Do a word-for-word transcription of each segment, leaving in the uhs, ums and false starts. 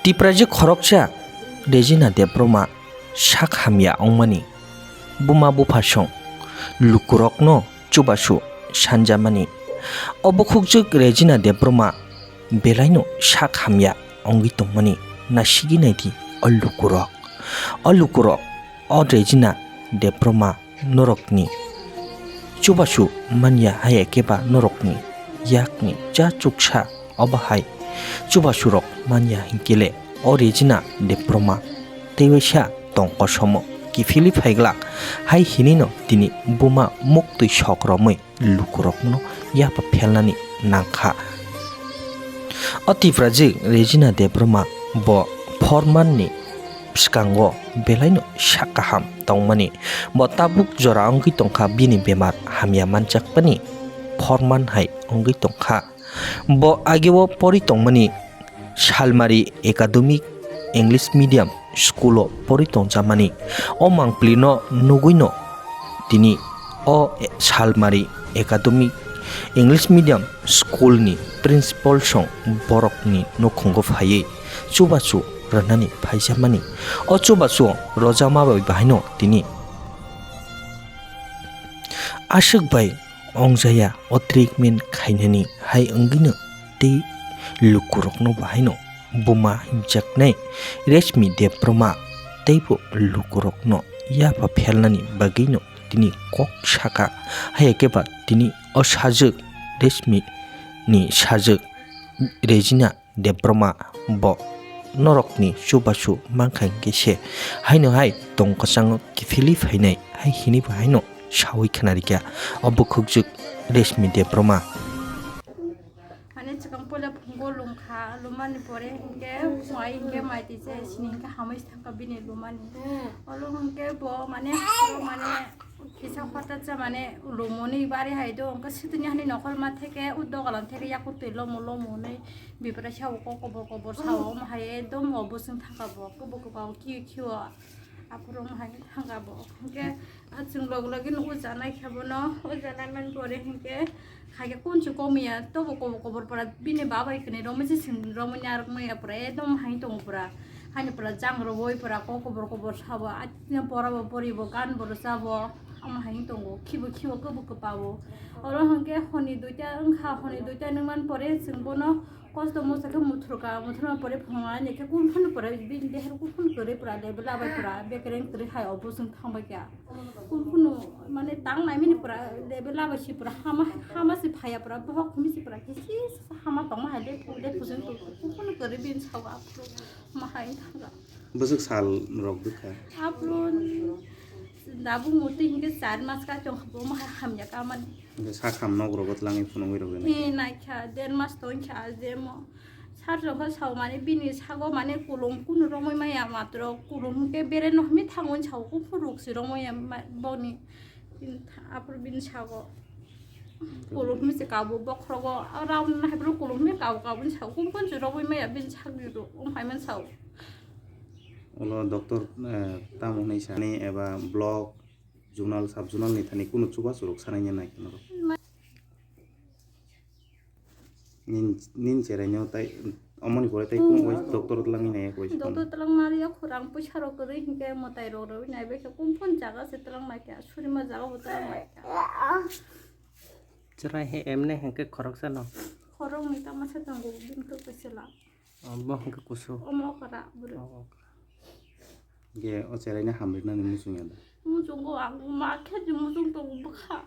Tiprajwk khoroksa Regina Debbarma sak hamya wngmani buma buphasong lukurokno chubachu sanjamani. O bukhukjwk Regina Debbarma belaino sak hamya wngwi tongmani nasigwi naidi o lukurok. O lukurok o Regina Debbarma norokni chubachu manya hai, ekeba norokni yakni cha chuksa obo hai chubachu rok manya hinkele o Regina Debbarma tei waisa tong kosomo kiphilwi phaiglak hai hinino tini buma muktwi sok romwi lukurokno yapha phelnani nangkha. O Tiprajwk Regina Debbarma bo phormanni bwskango belaino sak kaham tongmani. Bo tabuk jora wngwi tongkha, bini bemar hamya manjakmani phorman hai wngwi tongkha. Bo ageo pori tongmani Salmari Academic English Medium School o pori tongjamani. O mangpili no nugwi no tini o Salmari Academic English Medium School ni principal song borok ni nukhungo phaiwi chubachu rwnani phaijamani. O chubachu rojama bai bahaino tini aswk bai ongjaya o treatment khainani hai wngwino tei lukurokno bahaino buma himjaknai Reshmi Debbarma teibo lukurokno yapha phelnani bagwino tini kok saka. Hai khe ba tini o sajwk Reshmi ni sajwk Regina Debbarma bo norokni chubachu mankha hinkhe se haino hai tong kwchango kiphilwi phainai hai hinwi bo haino sawi khwnarikha o bukhukjwk Reshmi Debbarma. Mane chwkang puila phungo lungkha, lumani pore hinkhe mai hinkhe mai twi se sini hinkhe hamwi thangkha bini lumani. Olo hinkhe bo mane, mane kisa hota cha mane lumoni bari hai do, hinkhe swtwini hani nokhol ma theke o dogalam theke yakur twi lomo lomo hwnwi bipra sao kok kobor kobor sao, omo hai ekdom o bwswng thangkha bo, kwbo kwbao khiyo khiyo aphuru omo hai thangkha bo. Hinkhe a chwng log login o janai khe bono, o janai man pore hinkhe Khaikhe kunchu komiya, tobo kobo kobor pora bini babai kwnwi romwi se sing romwi narwkmaya pura ekdom hai tongo pura. Haino pura jang rwui pura kok kobor kobor sabo, atino porabo poribo, gan bo rwchabo, omo hai tongo, khibo khibo kwbo kwpabo. Oro hwnkhe honi duita wngkha, honi duita nungmani pore chwng bono kosto mosto khe muthurkha, muthurma pore phunuknani khe kunphuru pura bini deher kunphuru kwrwi pura level abai pura bekereng kwrwi hai obo chwng thangbaikha. Kunphuru mane tang naimani pura level abo si pura hama, hama si phaiya pura bohok hwnwi si pura kisi hama tongma hai le phung le phujung tong kunphuru kwrwi bini sao aphuru ma hai thanga. Bwswk sal rok bwkha? Aphuru dabung mutwi hinkhe char mas ka chong bo ma hai hamya ka mani. Hinkhe sak ham nok rogo tlangwi phunugwi rogwi naikha. Ni naikha der mas tongkha jemo. Sarjokha sao mane bini sago mane kulum kunu romwi maya matro kulum hwnkhe bere no hwnwi thango sao kuphur ruk se romwi ya ma-, boni aphuru bini sago kulum hwnwi se kabo bokhrogo round nahai bro kulum hwnwi kabo kabo ni sao kumpun se romwi maya bini sagni ruk umhai man sao. Ulo doctor, eh, tamo hwnwi sani eba block, zonal, sub zonal ni thani kunu chubachu rok sanai ya nai norok. Nin, nin cherai no tai, omoni pore tai kung wai doctor tlang ni nai wai. Doctor tlang mari ya khurang puisa rok kwrwi hinkhe mwtai rok rwi nai bai khe kung phun jaga se tlang mai khe suri ma jaga bo tlang mai khe. Cherai he emne hinkhe khoroksa no. Khorok ni tama se tongo bini khe kaisa la. Omo hwnkhe kusu. Omo okra bwrwi. O, okra. Ge o cheraino hamriknani muchung ya da? Muchungo ang ma khe je muchung tongo bwkha.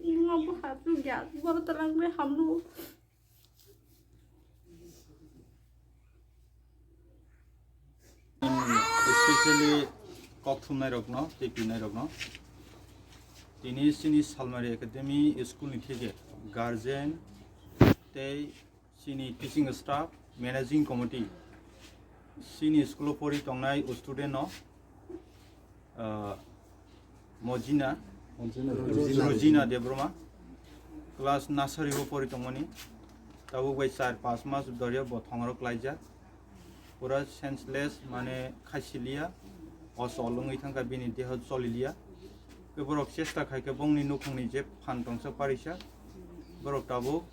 Ima bwkha chukya borok twlang bai hamrw. Especially kok thumnai rokno tei twinai rokno. Tini chini Salmari Academy school ni theke guardian tei chini teaching staff, managing committee, chini school o pori tongnai student no, ah, Mojina, Mojina. Rujina Debbarma, class nursery o pori tongmani, tabuk bai char pas mas doria bo thongrok klaijak, pura senseless, mane khaisiliya, o chol wngwi thangkha, bini deho choliliya. Tei borok chesta khai khe bongni nukhungni je phan tongsa parisa, borok tabuk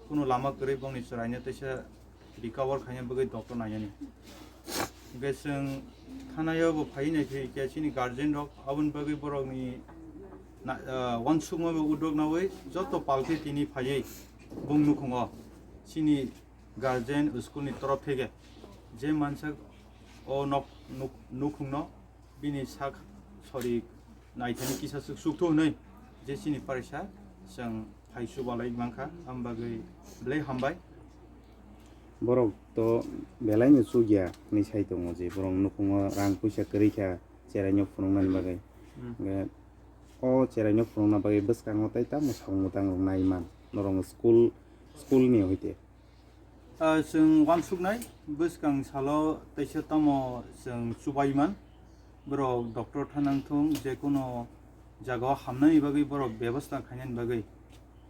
kunu lama kwrwi bongni chwraino teisa recover khaina bagwi doctor nainani. Hwnkhe chwng thanao bo phaiwi naikhe khe chini guardian rok aboni bagwi borokni na-, ah, uansukma bai udok nawi joto palti tini phaiwi bung nukhungo chini guardian school ni torof theke je mansa o nok nuk-, nukhungno bini sak sori naithani kisa suk sukthok hwnwi je chini parisa chwng phai chubalai mankha, am bagwi belai hambai. Borok to belai no chukya hwnwi sai tongo je borok nukhungo rang puisa kwrwi kha cherai no phunuknani bagwi. Hmm. Hwnkhe o cherai no phunukna bagwi bwskango tai tamo samung mwtang rok nai man norok school, school ni hoite. Ah, chwng uansuknai, bwskang salo teisa tamo chwng chubaiman, borok doctor thanang thung, je kono jagao hamnani bagwi borok bebosta khainani bagwi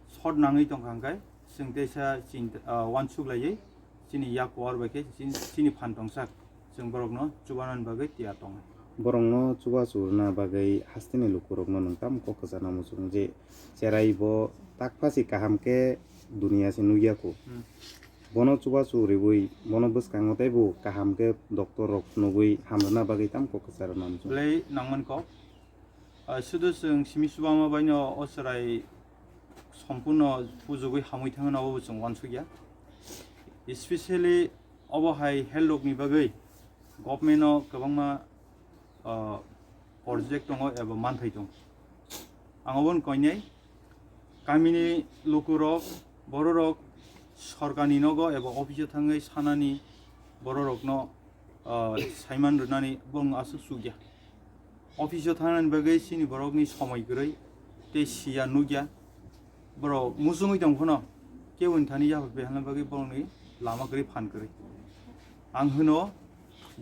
sot nangwi tongkha hwnkhe, chwng teisa chinta, ah, uansuk laiwi chini yak kuar bai khe chini, chini phan tongsak. Chwng borokno chubanani bagwi tiyar tongo. Borokno chubachu rwna bagwi hasteni lukurokno nwng tamo kok kwchana muchung je cherai bo takphasi kaham khe duniya se nukya kho. Hmm. Bono chubachu rwui bono bwskango teibo kaham khe doctor rok phunugui hamrwna bagwi tamo kok kwchana muchung. Belai nangman kok. Ah, sudu chwng simi chubama baino o chwrai sompurno pujugwi hamwi thangna obo chwng uansukya. Especially obo hai health rokni bagwi government-o kwbangma, ah, project tongo eba manthai tongo. Ang obono koinai kamini lukurok, bororok sorkarni nogo eba office-o thangwi sanani bororokno, ah, saiman rwnani bong aswk chukya. Office-o thangnani bagwi chini borokni somoi kwrwi tei siya nukya. Borok muchungwi tong phano keboni thani yapha paihalna bagwi borokni lama kwrwi phan kwrwi. Ang hwno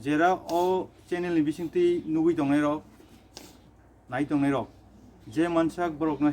jera o channel-ni bisingtwi nugwi tongnairok, nai tongnairok je mansak borokno